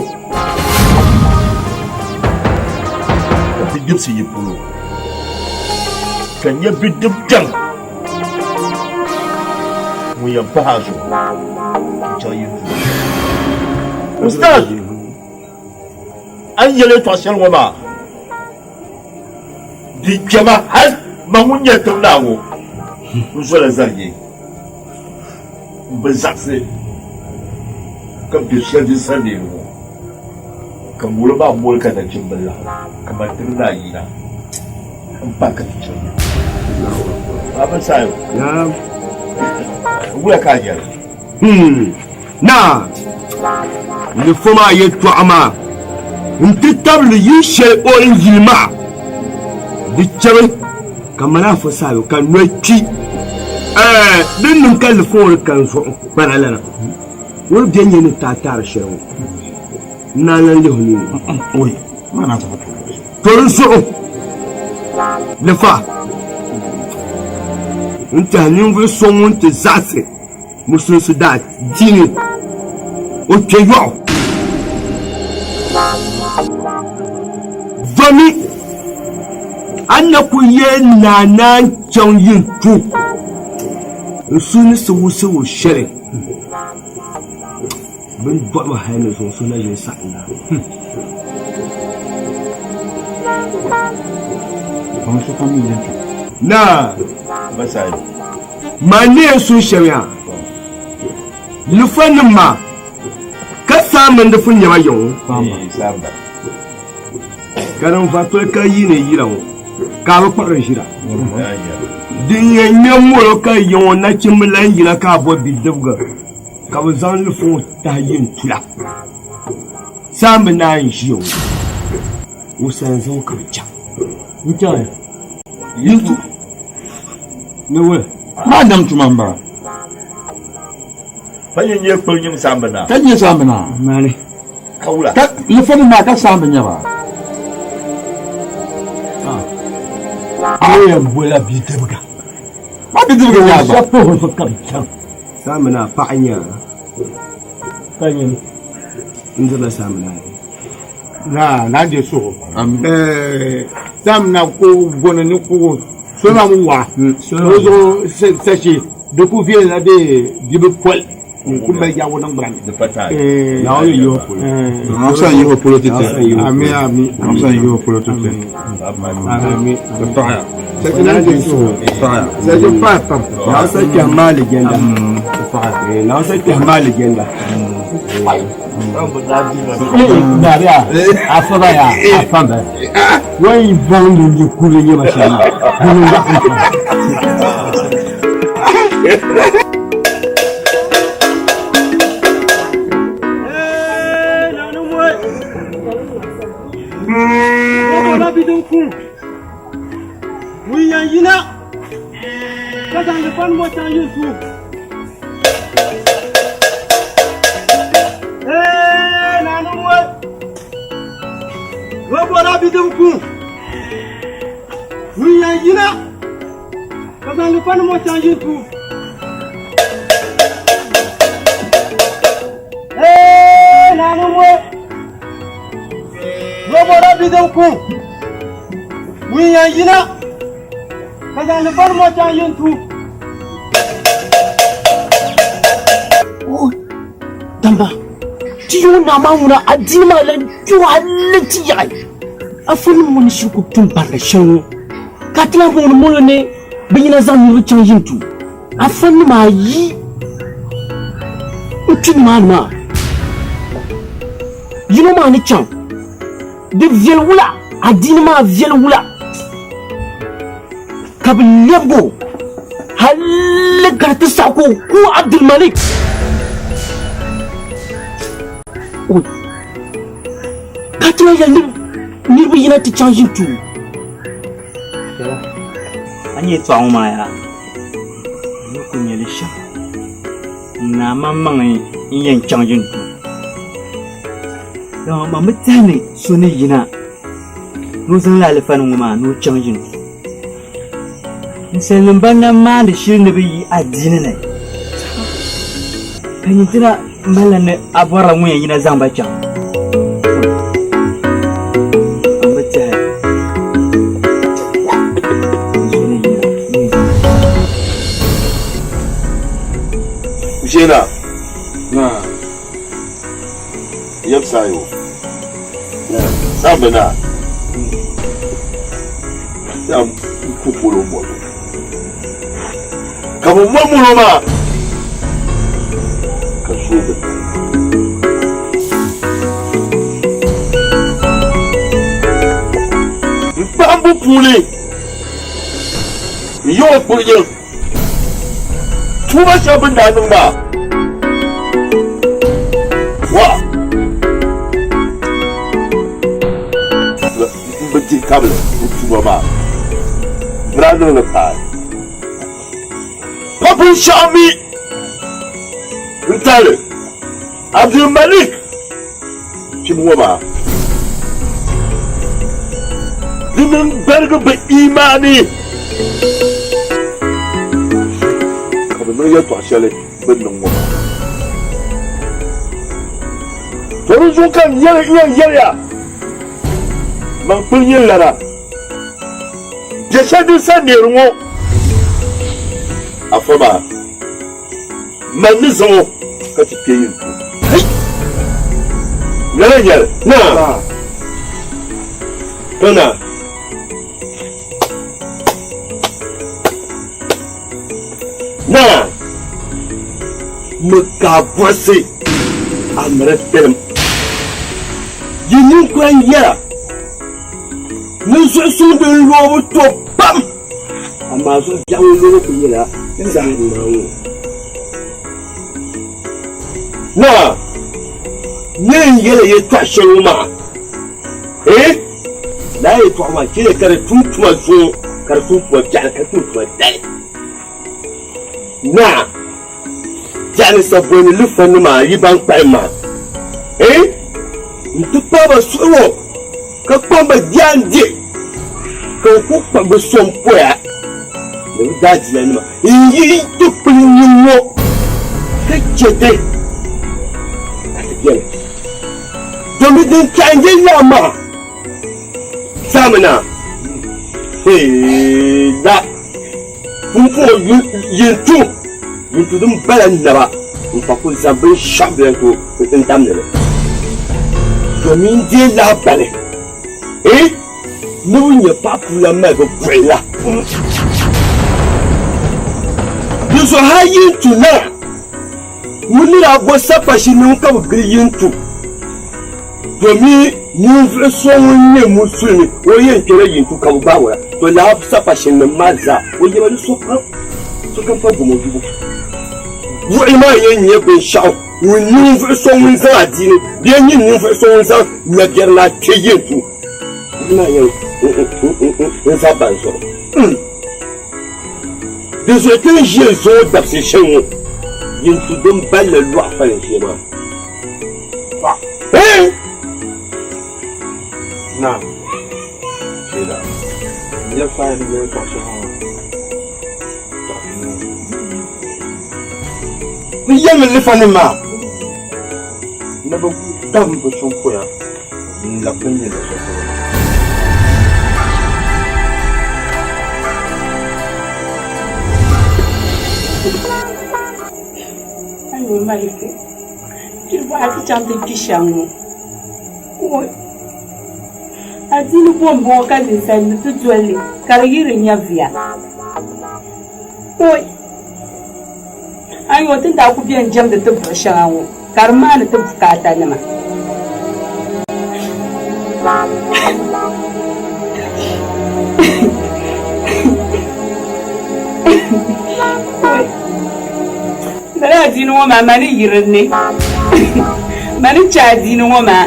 ka bidibisi yi polo, ka nya bidib kpɛŋ ŋun yɛn pahi a zuɣu n-chaŋ yi duu. Ustaz, a ni yɛli yɛtɔɣ shɛli ŋɔ maa, di kpɛma hal man ŋun nyɛ tiŋ naa ŋɔ n zola zali ye m bi zaɣisi ka be shɛli din sa neeri ŋɔ, ka molo maa moli ka nachimba laɣim kaman tiŋ naa yina m-pa ka ti chaŋ ya. Baba Sayo, wula ka a nyɛli? Naa, ni fo maa yɛtɔɣa maa nti tabili yil shɛli o ni yili maa, di chɛmi ka mani Afa Sayo ka noli kpi. Ɛɛ, din niŋ ka lifu ŋɔ ni kani zuɣu kpana lana, o ni be nya ni taataari shɛli ŋɔ, n naan lan lihi o nini. To di zuɣu, lifa n-tɛhi ninvuɣ so ŋun ti zaɣisi Musulinsi daa diini o kpe yɔɣu. Domi a ni na kul yɛn naai naan chaŋ yin tu n-su ni siwusiwu shɛli bɛ ni dɔɣi ma hal ni zuŋɔ so na ʒini saɣim na. Naa. Man ni yɛn suhi shɛm yaa, Lufanim maa, ka saa mini di pun nyɛma yiŋ ŋɔ, ka din va toli ka yiini yila ŋɔ, ka a bi kpuɣiri ʒira. Din yɛn ŋmɛ molo ka yiŋ ŋɔ nachimba lan yina ka a bo bidibiga, ka bɛ zaŋ lufa ŋɔ tahi yin tula. Saamba naa n-ʒiya ŋɔ, o sani zuŋɔ ka bɛ chaŋ. N-chaŋ ya. Yintu. Ni wula? Maa nam tuma m-bala. Pa yi nyɛ kpiri nyiŋ saamba naa. Ka nyɛ saamba naa. Mali. Ka wula? Ka lifanim maa ka saamba nyɛ ba. A yɛn bola bidibiga. Ma bidibiga nyɛ a gba. Shɛba puhi zuɣu ka bɛ chaŋ. Saamba naa paɣa nyɛ a. Ka nyɛ n dirila saamba naa. Na na je so. Eh sam na ko gono ni ko so na mu wa. So zo se se de ku vie la de di be pol. Ku me ya wo nang bran. Di pata. Eh Na o yi ho polo. Na san yi ho polo tete. Ami ami. Na san yi ho polo tete. Ami. Di paɣaya. Se na je so. Di paɣaya. Se je pa pam. Na sa kpɛhi maa legenda. Na sa kpɛhi maa legenda. Nariya, afaba ya, afamba. Wai bɔŋ din di kuri nyɛ ma shɛli maa, dini n laɣim pam. Ŋun yɛn yina ka zaŋ li fani ŋɔ chaŋ yin tu. Ee, nanim ŋɔ, ŋɔ bɔra bidib kuŋ. Ŋun yɛn yina ka zaŋ li fani ŋɔ chaŋ yin tu. Ee, nanim ŋɔ, ŋɔ bɔra bidib kuŋ. Ŋun yɛn yina ka zaŋ li bari ŋɔ chaŋ yin tu. Damba, ti yuŋ naa maa ŋuna adiini maa lan kpe o hali ti yaɣi. Afanim ŋɔ ni shiri ku tum barina shɛli ŋɔ, ka a ti lahi booni molo ni bɛ yina zaŋ niriba chaŋ yintu. Afanim ayi n-kpi nimaani maa. Yino maa ni chaŋ. Di viɛli wula, adiini maa viɛli wula ka bɛ lɛbigi o hali ka di ti saɣi ka o ku Abdulmalik. Ka ti lahi yɛli ni niriba yina ti chaŋ ʒini tuui. Yɛla, a ni yɛtɔɣa ŋɔ maa yaa, n ni kul nya li shɛm, n naa maŋmaŋ n-yɛn chaŋ ʒini tuui. Dama man bi tɛhi ni so ni yina ni o zaŋla alifa ni ŋɔ maa ni o chaŋ yini. Ninsalinim ban na maandi shili ni bɛ yi adiini ni, ka nyin ti na malila ni a bɔrila ŋun yɛn yina zaŋ ba chaŋ. Man bi tɛhi ni so ni yina ni o zaŋ ba chaŋ. Ʒena. Naa. Yɛbsayo. Sambi naa. Yaa ku polo mɔri. Ka bɛ mɔri mɔri maa ka zooi bɛ N kpahimbu puuni n yi o kpuɣi yiŋ tuuma shɛli bɛ ni daa niŋ maa. Wa! M bi dihi tabili n tuuma maa, bɛ daa niŋ li paai. Pa binshɛɣu mi n-tahili Abdul Malik kpim ŋɔ maa. Di niŋ gbarigi bɛ imaani ka bɛ niŋ yɛltɔɣ shɛli bɛ ni niŋ ŋɔ maa. Tɔ di zuɣu ka n yɛn yɛli ya, Man kuli nyin lana, biɛ shɛli din sa neeri ŋɔ, afa maa, man ni zaŋ o ka ti kpe yin tu. Hei! Lala n-nyɛli, naa! Tɔ naa! Naa! Mi ka a buɣisi a miri bilim. Yi ninkura n-yɛra ni zuɣusuŋ din loobu to pam, amaa zuɣu biɛɣu ŋun loobu kuli nyɛla zahim maa ŋɔ. Naa, ni n yɛli yɛtɔɣ shɛli ŋɔ maa, eh, lala yɛtɔɣa maa chɛliya ka di tum tuma zuŋɔ, ka di tum tuma biɛɣuni, ka di tum tuma dali. Naa, Biɛɣuni sabɔni lifanima yi ban kpalim maa, eh, n-ti paai ba suhu ŋɔ ka kpaŋ ba gbia n-di ka bɛ ku kpa bɛ so m-poya ni bɛ daadilanima n-yi ti kpuli nyin ŋɔ ka chɛ ti ka ti beni. Domi din kpɛhi n-je laa maa zami na, hee la. Pumpɔŋɔ yintu yintu din bala naba n-kpa kuli zaŋ binshɛɣu bɛ ni tooi n-damdi li domin n deei lahibali eh ni bɛ nya paɣa puula mali bɛ buɣi la. Di zuɣu hali yintu naa ŋun ni daa bo sapashinnim ka bɛ gili yintu. Domin ninvuɣ so ŋun nyɛ musulimi o yɛn kpɛla yintu ka bɛ gbaag o la, to lala sapashinnim maa zaa o yɛba ni sokam, sokam pa gom o yubu. Buɣili maa yɛn nyɛ binshɛɣu ŋun ninvuɣ so ŋun zaŋ adiini bee n-nyɛ ninvuɣ so ŋun zaŋ nyabiɛri na kpe yintu, buɣili maa yɛn n-za ban zuɣu. Di zuɣu ti ni ʒiya zuŋɔ dabisi shɛli ŋɔ, yintu din balli lɔɣu pali n-ʒiya maa. Naa, Sheila, n yɛli saha ni yɛli tɔɣ shɛŋa maa. N yɛlimi lifanim maa ni bɛ dam bɛ suŋpoya n-labi bɛ ni nyɛ luɣ shɛli polo maa. Ayo Maliki, Chiribu a ti chaŋ ti kpi shɛm ŋɔ, kuɣi adiini bo m-bɔŋɔ ka ninsalinima ti doli li ka di yi di nyɛviya. Kuɣi ayo ti ni daa kuli beni jɛmdi ti buɣ shɛŋa ŋɔ ka di maani ti bukaatanima. Lala adiini ŋɔ maa mani yi di ni mani chɛ adiini ŋɔ maa.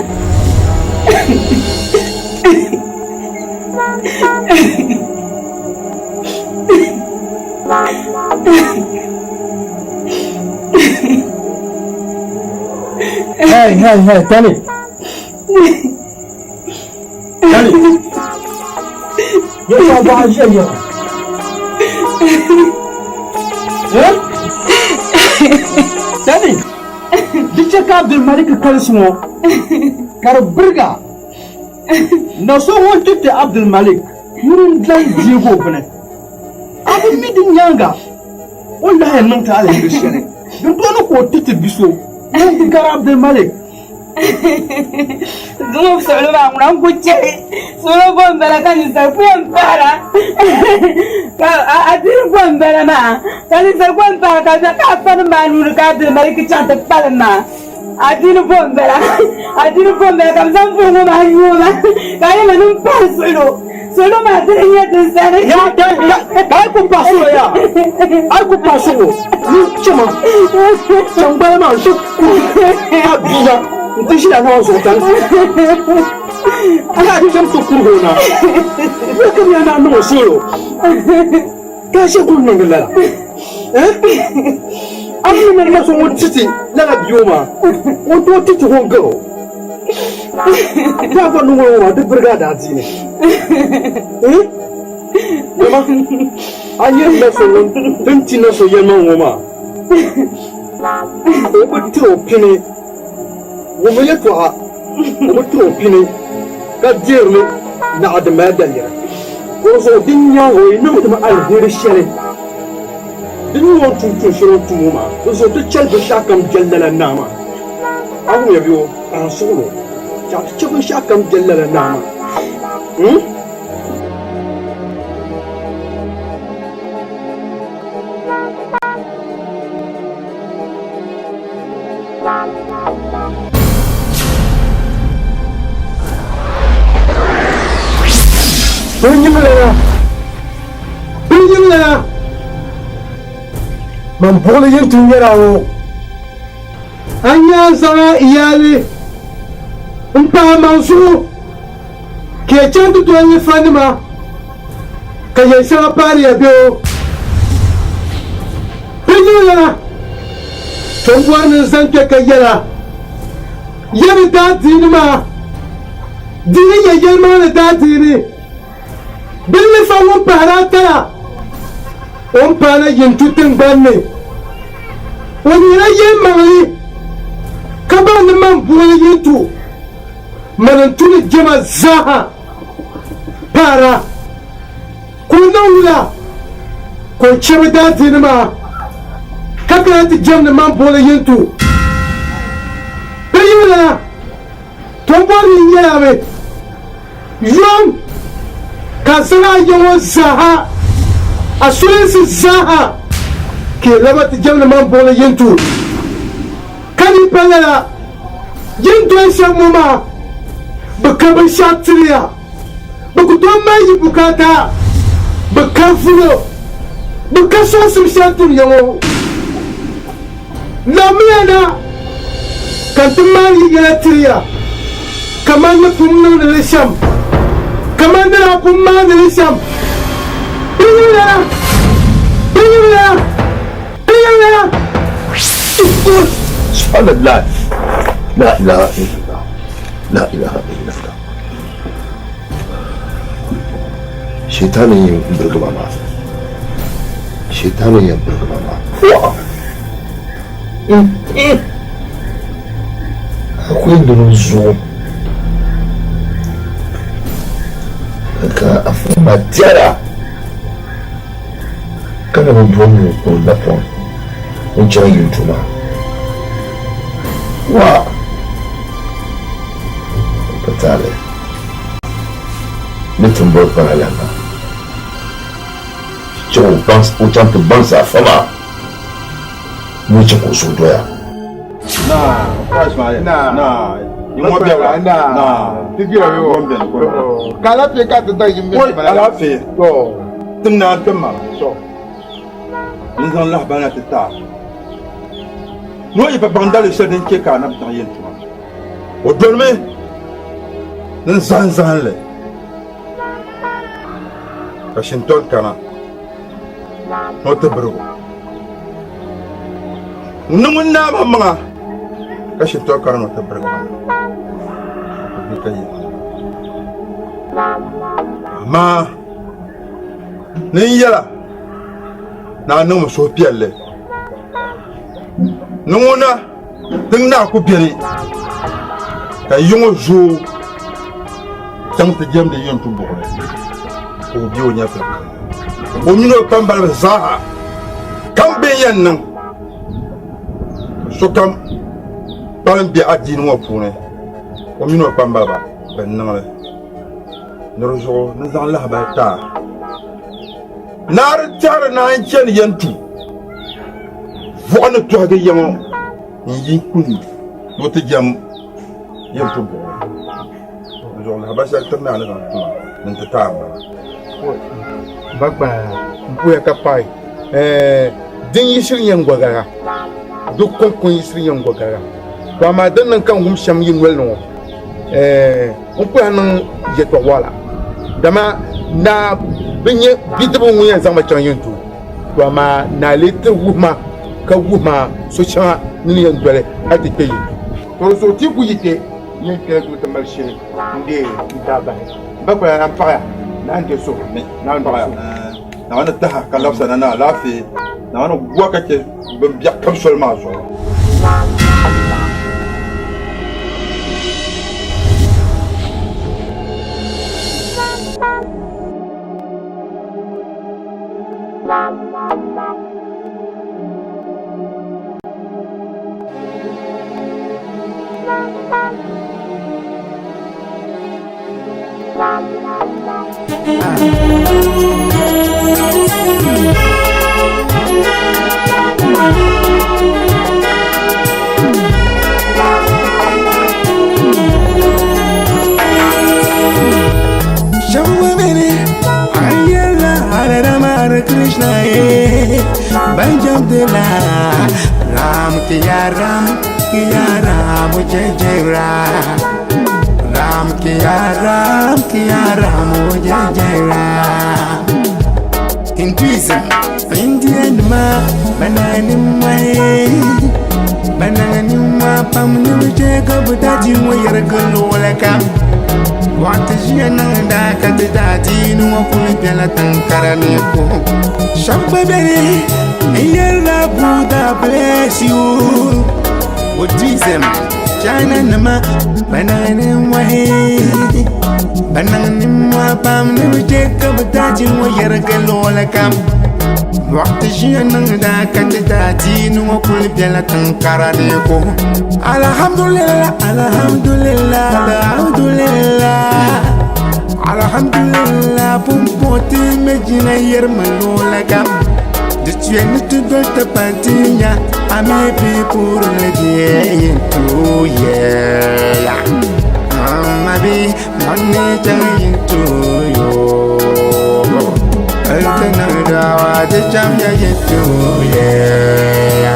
Hey, hey, hey, Tani. Dani, yɛltɔɣa bɔɣa ʒiya yɛra. Eh? Dani, di chɛ ka Abdulmalik kalisi ŋɔ ka di biriga. Na so ŋun ti ti Abdulmalik ŋuni n-lan deeg o bini. A bi mi di nyaaŋa o ni lahi yɛn niŋ ti aliheri shɛli din tooi ni ka o ti ti bi so ŋun ti gari Abdulmalik. Zuŋɔ suɣili maa ŋuna n-ku chɛli suɣili bo m-bala ka ninsal ku yɛn pahira ka adiini bo m-bala maa ka ninsal ku yɛn pahira ka ka afanim maa nuu ni ka Abdulmalik chaŋ ti kpalim maa adiini bo m-bala adiini bo m-bala ka bɛ zaŋ buɣu ŋɔ maa nyuo ma ka a yɛli ma ni m pahi suɣilo suɣilo maa dini n-nyɛ din sani. Ya ka a yi ku pahi suɣilo yaa a yi ku pahi suɣilo ni chɛma chaŋgbala maa n-ti kuri a bia nti ʒila nɔɔ zuɣu ka a yaa cham ti kurigi o na ya ka bia naa niŋ o suɣilo ka a ʒe kuli niŋdi lala eh? A mi ni na so ŋun titi lala bia o maa o ni tooi titi o n-gari o yaa bɔri ni ŋun maa di birigi a daadiini eh? Dama a yɛli na so ŋun din ti na so yɛlimaŋli ŋɔ maa O bi tiri o pini wumbu yɛtɔɣa, o bi tiri o pini ka deeri li naɣ di mali daliri. Dinzuɣu din nyaaŋa o yi niŋ ti mi aliheri shɛli din nyɛ o ni tum tuun shɛli o ni tum ŋɔ maa, dinzuɣu ti chɛli binshɛɣukam jɛli lala naa maa. A wumya bee o ka n suɣil o, chaɣ ti chɛ binshɛɣukam jɛli lala naa maa. Hmm? Binyimlana, man buɣili yin ti nyɛla ŋɔ. A nya a zaŋ a iyali m-pahi maŋ zuɣu ka ya chaŋ ti doli lifanima ka yɛl shɛŋa paari ya bɛ o. Binyimlana, to m bɔri ni n zaŋ kpe ka yɛla, ya ni daadiini maa, di yi nyɛ yɛlimaŋli daadiini. Bɛ lifa ŋun pahiri ata la, o ni paana Yintu tiŋgbani ni. O nyɛla yɛlimaŋli ka baŋ ni man buɣili Yintu, mani n-tu ni jɛma zaaha pahira. Ka o niŋ wula ka o chɛ bɛ daadiini maa ka kana ti jɛmdi man buɣili Yintu? Bɛ yɛlila, To bɔri ni nyɛla mi yom ka a zaŋ a ya ŋɔ zaaha, a sulinsi zaaha ka yi laba ti jɛmdi man buɣili yintu. Ka di pa lala, yi ni doli shɛm ŋɔ maa bi ka binshɛɣu tiri ya, bɛ ku tooi mali yi bukaata, bɛ ka vulo, bɛ ka sɔŋsim shɛli dunia ŋɔ. Lamiya na ka n ti maani yi yɛla tiri ya kaman ni pun niŋdi li shɛm, kaman ni daa pun maani li shɛm. Binyimya na! Binyimya na! Binyimya na! Subhanallah. La ilaha illallah. La ilaha illallah. Shaitan n yɛn birigi ba maa. Shaitan n yɛn birigi ba maa. Akwai dini zuɣu ka afa maa tiɛra ka na bi bɔri ni o napɔŋ n chaŋ yintu maa wa ka taali ni ti bɔri kpana lan maa chɛ o chaŋ ti baŋsi afa maa ni o chɛ ka o suhu doya. Ka alaafee ka ti daŋ yim mini bala. Alaafee. To. Tim naa n-tim ma. To. N zaŋ lahabali na ti ti a. Ni o yi bi baŋ daliri shɛli din chɛ ka a na bi chaŋ yɛn tuma. O dolimi ni n zahim zahinli ka shintɔri kana ni o ti birigi o. Ni ŋun naai maŋmaŋa ka shintɔri kana ni o ti birigi ma. bɛ ka yi. Amaa ni n yɛla ni a niŋmi suhupiɛlli ni ŋuna tiŋ naa ku beni ka yi ŋɔ zooi chaŋ ti jɛmdi yɛntu buɣili ka o be o nyɛvili puuni. O mini o kpambaliba zaaha kam bɛ yɛn niŋ ka sokam kpalim be adiini ŋɔ puuni, o mini o kpambaliba bɛn niŋ li. Ni di zuɣu ni zaŋ lahibali ti a. Naa di tɛhiri ni a ni chani yɛntu vuɣa ni tɔhigi ya ŋɔ n-yi kuli ni o ti jɛm yɛntu buɣili. Di zuɣu lahibali shɛli tiri ni a ni zaŋ ti ma ni n ti ti a m-bala. Ba gbaai m puya ka paai din yi shiri nyɛ n gɔgaliga, di kɔŋko n-yi shiri nyɛ n gɔgaliga. To amaa din niŋ ka n wum shɛm yi noli ni ŋɔ, n ku lahi niŋ yɛtɔɣ waɣila, dama naa bi nya bidibiga ŋun yɛn zaŋ ma chaŋ yɛn duu. To amaa naa lee ti wuhi ma ka wuhi ma so shɛŋa ni ni yɛn doli hal ti kpe yi duu. To di zuɣu ti ku yi kpe, n yɛn kpɛla duu ti mali shili n-deei n daa bahi. M ba kpala n paɣiya, naa n-deei suhu, naa n-deei suhu. Naawuni taha ka labisa na ni alaafee. Naawuni guwa ka chɛ bin biɛɣu kam soli maa zuɣu. Krishna Banjamdila Ram Kiya Ram Kiya Ram Jai Jai Ram Ram Kiya Ram Kiya Ram Jai Jai Ram Hinduism Indian ma banani mai banani ma pam ni je ka buta ji mo yar ka lola ka wata jiya nan da ka ti da dini ŋɔ kuli bela tiŋkara ni ko shɛba gba beni n yɛrila Buddha bless you Buddhism China nima banani wahi banani ma pam ni bi chɛ ka bi daaji ŋɔ yɛrigi luɣuli kam Waɣati ʒiya niŋda ka ti daa diini ŋɔ kuli bela tiŋkara ni ko Alhamdulillah alhamdulillah alhamdulillah Alhamdulillah pumpɔŋɔ ti me jina yɛrimi luɣuli kam Di tuya ni ti doli ti panti nya a mi bi puurili bɛ yɛn tooi yɛla Amma bi manni chaŋ yin tooi yoo Ti niŋ daawa ti chaŋ ya yin tooi yɛla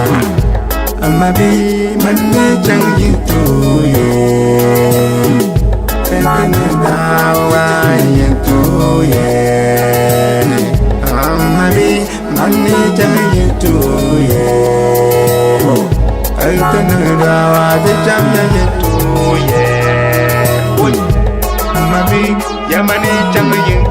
Amma bi manni chaŋ yin tooi yoo Ti niŋ daawa yin tooi yɛla Amma bi manni chaŋ yin tooi yoo Ti niŋ daawa ti chaŋ ya yin tooi yɛla Amma bi yamani chaŋ yin